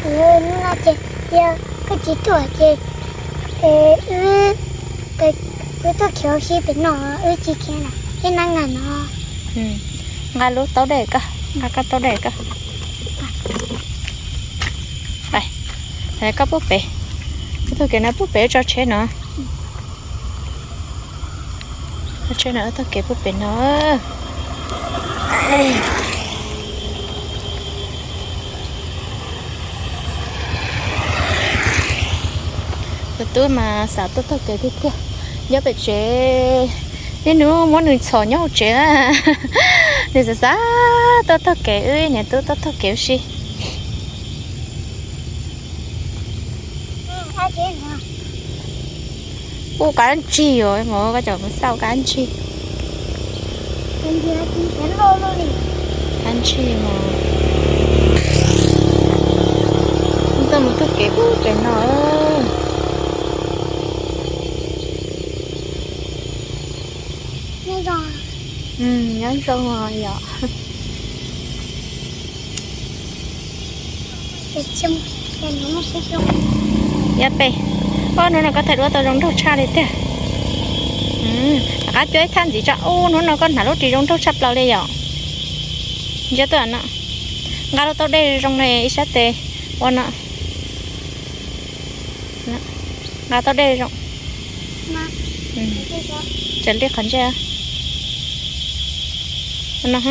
Hnub no ces yog koj tsis tuaj ces wb, wb tuaj khiav ua si pem no, wb tsis khiav lawm, wb nab ngas no. Nqa lub taub dej koj, nqa koj taub dej koj. Koj pub pem, koj taug kev no pub pem tso tsheb no. Tsheb no taug kev pub pem no. Tus tub mas xav tuaj taug kev tiag tiag. Nyob pem tsev, niaj hnub muab nws txhom nyob hauv tsev. Nws xav xav tuaj taug kev, wb niam tub tuaj taug kev ua si. Ua kab ntsig os, mus koj cov mus xauj kab ntsig. Kab ntsig mas, tuaj mus taug kev pub pem no. Nyob zoo yom. Yab pej, hnub no koj thaij duab tau zoo nraug tshaj li tiag. Rov qab cuab ib thaj ntxiv tso. Ub, hnub no koj hnav lub ris zoo nraug tshaj plaws li yom. Ntsiab tuaj no, nqa lub taub dej zoo li ib sab tes ua no. Nqa taub dej zoo. Tseem li qhov ntsej. No, no.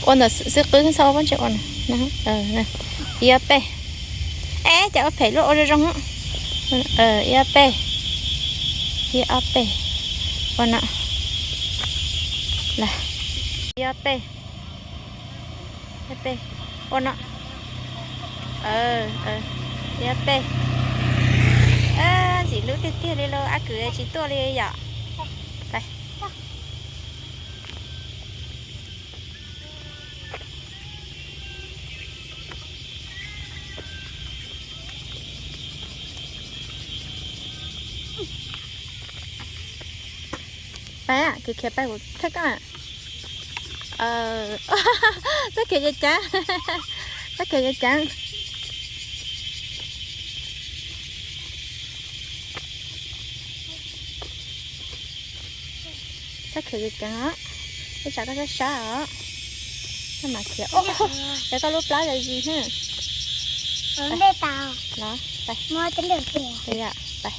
Ua ntawm xwb qwb xwb, pob ntseg ua no. Ib ob peb. Es cas ua phem luaj, ua zoo zoo. Ib ob peb. Ib ob peb. Ua no. Ib ob peb. Ua no. Ib ob peb. Ntxim hlub tiag tiag li lauj, ab kwv tsis tuaj li yom. Pais, khiav khiav pais kuv thaij koj. Txhob khiav ceev ceev, txhob khiav ceev ceev. Txhob khiav ceev ceev os, ib tsam koj sab sab os. Koj mam khiav, es koj lub plab yog zis na. Los, pais.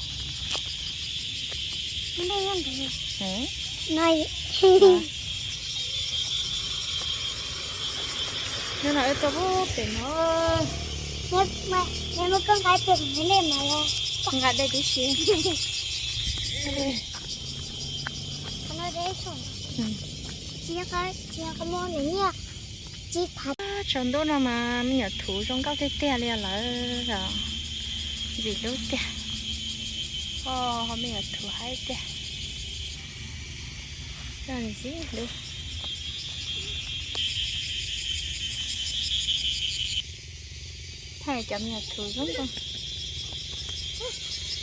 Hnub no wb tuaj pem no. Nqa dej tib si. Tsaus ntuj no mas me nyuam thuv zoo nkauj tiag tiag li lawm os. Ntxim hlub tiag. Ho me nyuam thuv haib tiag. Ntxim hlub. Thaij cov me nyuam thuv zoo nkauj.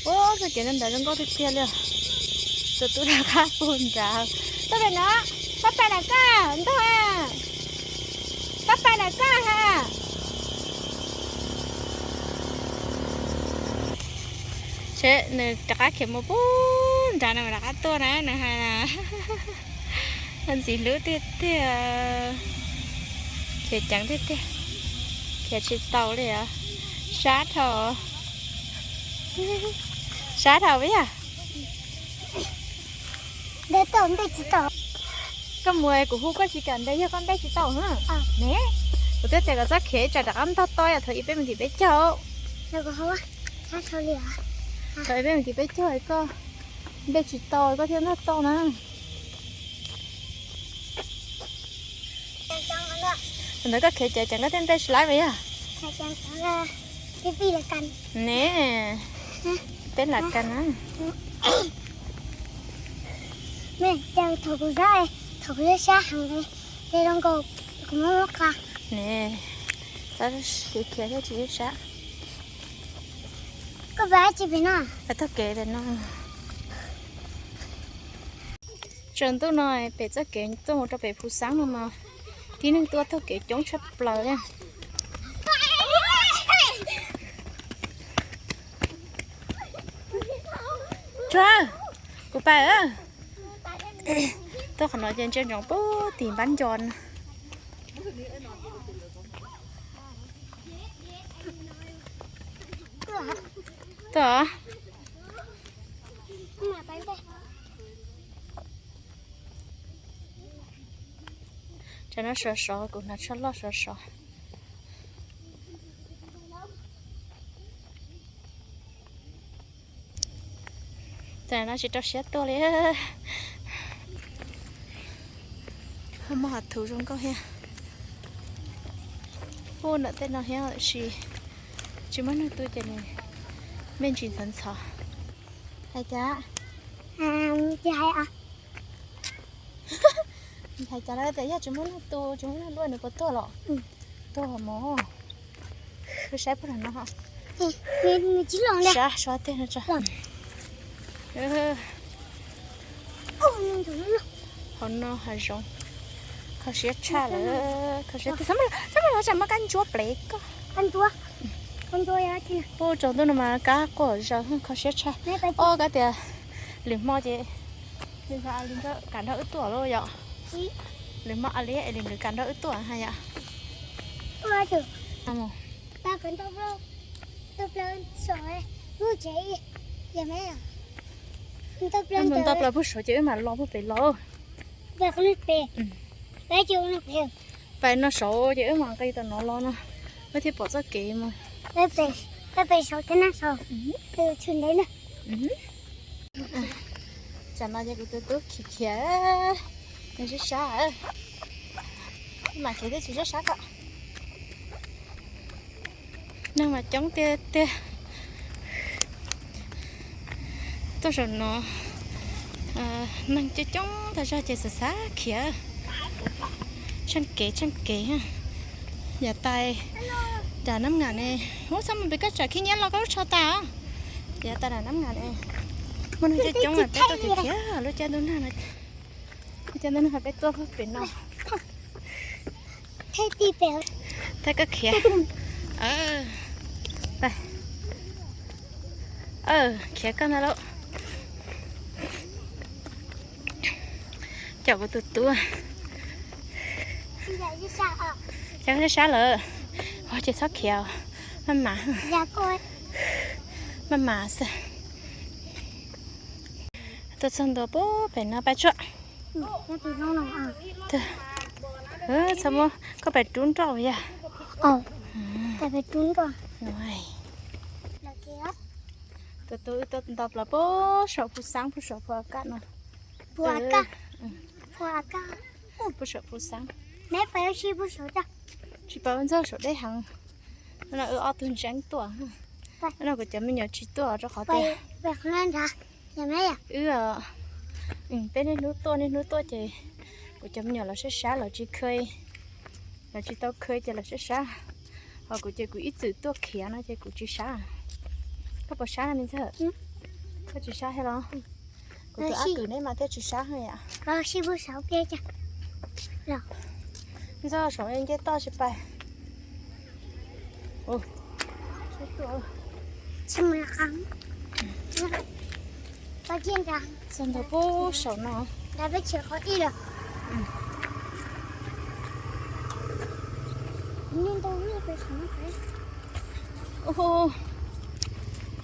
Ub, txoj kev ntawd zoo nkauj tiag tiag li. Tus tub rov qab pug nrad. Tuaj pem no, koj pais lawm koj ntag. Koj pais lawm koj ha. Nws rov qab khiav mus pug nrad no rov qab tuaj na, nws hais na. Ntxim hlub tiag tiag, khiav ceev tiag tiag, khiav tsis taus li os. Sab dhau, sab dhau yog. Koj mus kuv hu koj tsis kam nte yog koj nte tsis tau na. Ne, kuv twb tias kom txhob khiav, tsam rov qab ntog to yom, thaum ib peb mus tim peb caug. Thaum ib peb mus tim peb caug koj nte tsis tau koj thiaj ntog to na. Thaum ntawd koj khiav ceev ceev koj thiaj nte tsis laib mas yog. Ne, peb lam kas na. Thaum kuv sab, thaum kuv sab sab heev, ces zoo nkaus kuv muab muab qa. Ne, txhob khiav thiab tsis sab. Koj pais tsis pem no? Pais taug kev pem no. Tsaus ntuj no pem txoj kev tuaj mus rau pem Phu Xab no mas Tib neeg tuaj taug kev coob tshaj plaws li. Tsuag, kuv pais. Tuaj qhov no ces ntsia ntsoov puag tim npab nco no. Tuaj. Tsam no sov sov, kuv hnav tsho loj sov sov. Tam no tsis rau siab tuaj li. Muaj hav thuv zoo nkauj thiab. Hu ntawm tej no thiab tiam sis tsis muaj neeg tuaj ces nws me ntsis ntxhov ntxhov. Hais cas? Hais cas lawv tias yog tsis muaj neeg tu, tsis muaj neeg luaj nws puas tuaj los? Tuaj mog. Wb saib puag no. Sab sab tiag no tso. Hauv no hav zoov. Kho siab tshaj lawm, kho siab tiag. Xab mas los tsam muaj kab ntsuab plev koj. Ub, tsaus ntuj no mas kab quaj zaws, kho siab tshaj. Ob kab tias lwm hmo ces li kam nrog wb tuaj lauj yom. Lwm hmo a li es li nkawd kam nrog wb tuaj ha yom. Mus nto plaws puag saud ces wb mam los puag pem los. Pais no saud ces wb mam nqis tom no los no, wb thiaj pom txoj kev mus. Tsam no ces kuv tus tub khiav khiav, nws sab sab, wb mam khiav thiaj tsis sab sab kom. Neeg mas coob tiag tiag. Tuaj saum no neeg coob coob tag zog ces xav xav khiav. Tsheej kev tsheej kev. Yav tas, tas nab ngam ne, ub, txhob mus pem koj tsam khib nyiab los koj lub tsho tas. Yav tas nab ngam ne, muaj neeg coob coob mas peb tuaj khiav khiav lub caij ntuj nag no. Lub caij ntuj nag peb tuaj pem no. Thaij koj khiav. Khiav koj ntag lauj. Cov kuv tus tub. Cov sab sab lawm. Ces txhob khiav, maj mam, maj mam xwb. Tuaj txog ntua puag pem no pab tsuam. Txhob muab koj pais rub nroj yog. Tus tub wb tuaj nto plaws puag saum phu xab puag saum phu a kaj no. Puag saum phu xab. Tsis pab ntxog saum deb heev. No wb ob tug ntseeb tuaj. No kuv cov me nyuam tsis tuaj rau qhov tias wb, peb niaj hnub tuaj niaj hnub tuaj ces kuv cov me nyuam los sab sab los tsis khw, los tsis tau khw ces los sab sab. Ho kuv ces kuv ib txwm tuaj khiav no ces kuv tsis sab. Koj puas sab na me ntxawg? Koj tsis sab thiab los? Kuv tus ab kwm neb mas thiaj tsis sab yom. Ntxawg saum ncej toj tsis pais. Txog ntua puag saum no.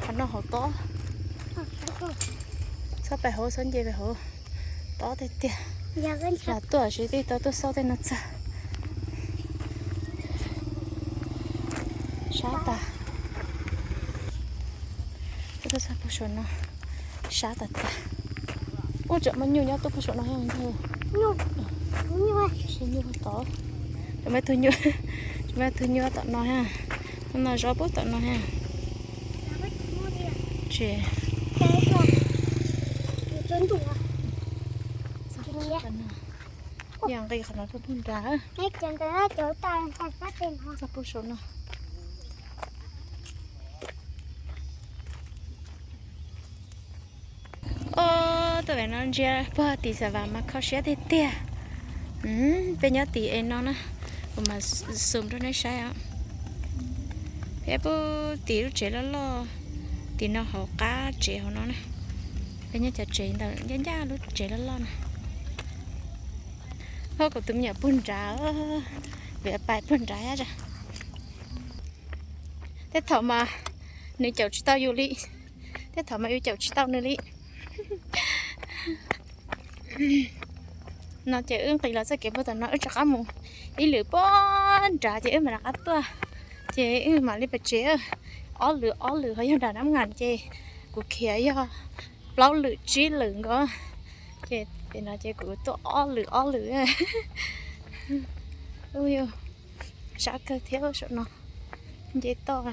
Qhov no hauv tob. Txhob pais hauv, txhob nce pais hauv. Tob tiag tiag. Lam tuaj tsis tau tuaj xauj tej no txog. Sab tas. Tuaj txog puag saum no, sab tas tas. Ub, tseem muaj nyuj nyob tuaj puag saum no. Nyuj tod, tseem muaj tug nyuj, tseem muaj tug nyuj tom no ha. No zov puag tom no ha. Tsis, yog nqis qhov no rau puag nrad. Txog puag saum no. Ob, tuaj pem no ntsia puag tim Xav Vas mas kho siab tiag tiag. Peb nyob tim es no na, kuv mam zoom rau nej saib os. Peb pub tim lub tsev loj loj, tim no hauv qab tsev hauv no na. Peb nyob cov tsev ntawm ncaj ncaj lub tsev loj loj na. Ho kuv tus me nyuam puag nrad, vim pais puag nrad. Tej thaum mas nws caum tsis tau yus li, tej thaum mas yus caum tsis tau nws li. No ces wb nqis los txoj kev puag tom no wb rov qab mus ib lwm puag nrad ces wb mam rov qab tuaj. Ces wb mam li pais tsev, ob lwm ob lwm ho yog nram Nab Ngas ces kuv khiav yog plaub lwm tsib lwm nkaus. Ces pem no ces kuv tuaj ob lwm ob lwm. Ub, sab kawg thiab saum no, nce toj.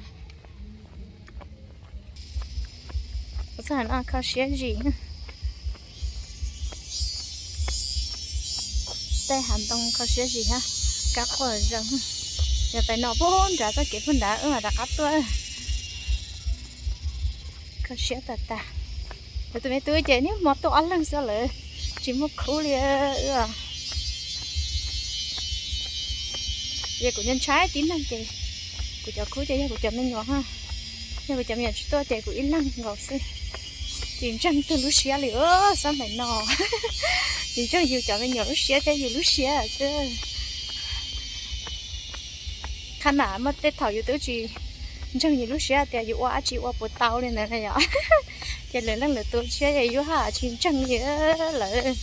Txoj no kho siab zim. Tej hav ntoo kho siab zim thiab, kab quaj zoo. Yog pem no puag nrad txoj kev puag nrad wb mam rov qab tuaj. Kho siab tas tas. Kuv tus me tub ces niaj hmo tuaj ob leeg xwb lawm, tsis muaj khub li wb. Ces kuv ntshai tib neeg ces kuv cov khub ces yog kuv cov me nyuam ha. Yog kuv cov me nyuam tsis tuaj ces kuv ib leeg nkaus xwb. Tsis ntseeg twg lub siab li xab maim no. Tsis ntseeg yus cov me nyuam lub siab thiab yus lub siab xwb. Qhov no muaj tej thaum yus twb tsis ntseeg yus lub siab tias yus ua dab tsi ua puas tau li ntawd na yom. Ces lwm leej lwm tus tshiab yus haj tsis ntseeg li lawm.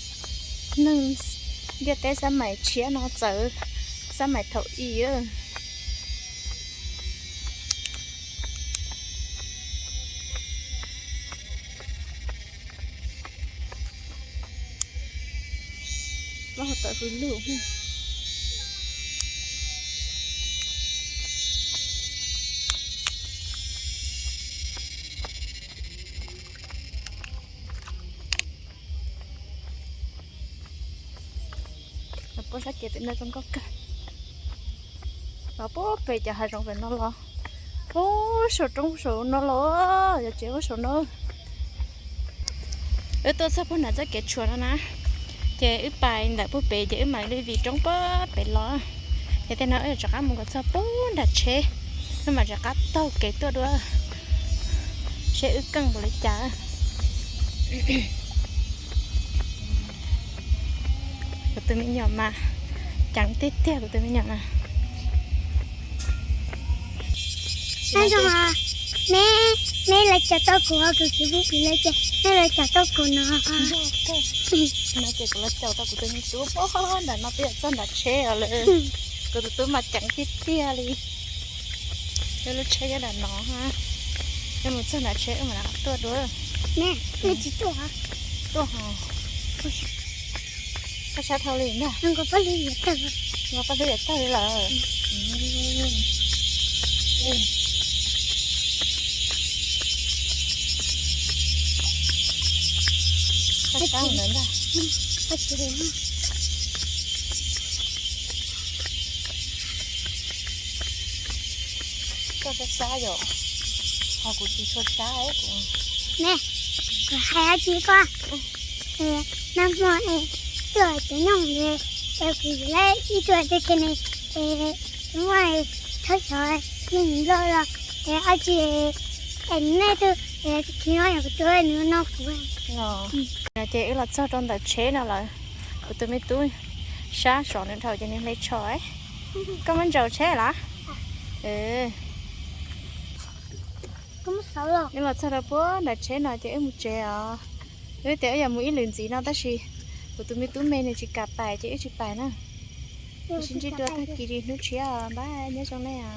Neeg ntiaj teb xab maim tshiab no txawv xab maim thaum ub. Los tawm hws lug. Los puab sab kev pem no zoo nkauj kawg. Los puab pem cov hav zoov pem no los, puab saum roob saum no los, yog tsev puab saum no. Wb tuaj txog puag nram txoj kev tshuam no na, ces wb pais ntawm puag pem ces wb mam li vim roob puag pem los. Ces tej no wb yuav rov qab mus kom txog puag nram tsheb, wb mam rov qab taug kev tuaj dua, seb wb keej npaum li cas. Kuv tus me nyuam mas ceev tiag tiag kuv tus me nyuam na. Neb, neb lawv caum tau kuv, kuv tsis pub kuv lawv ces neb lawv caum tau kuv no. No ces kuv los caum tau kuv tus me tub puag nram no twb yuav txog nram tsheb os lawm. Kuv tus tub mas ceev tiag tiag li. Wb lub tsheb nyob nram no ha. Wb mus txog nram tsheb wb mam rov qab tuaj dua. Neb, neb tsis tuaj, tuaj ho. Koj sab dhau li ntag. Nkaus paj hlwb yuav tawg li lawm. Koj sab ntawd ntag. Koj sab sab yom, ho kuv tsis tshua sab kuv. Ne, kuv hais dab tsi koj? Nag hmo tuaj cov nyooj es kuv yuav lawv ib tug tej ke ne, es muaj thawj xyov me nyuam loj los es dab tsi es nej tug es khi no yog kuv tuaj nws no kuv. Ces wb los txog rau ntawm tsheb no lawm, kuv tus me tub sab sov nws dhau ces nws hle tsho. Koj muab ntsaws tsheb los? Wb los txog rau puag nram tsheb no ces wb mus tsev os. Wb tias wb yuav mus ib lwm ntxiv no tab sis kuv tus me tub me nws tsis kam pais ces wb tsis pais na. Wb sib ntsib dua tag kis li hnub tshiab, bye, nyob zoo nej os.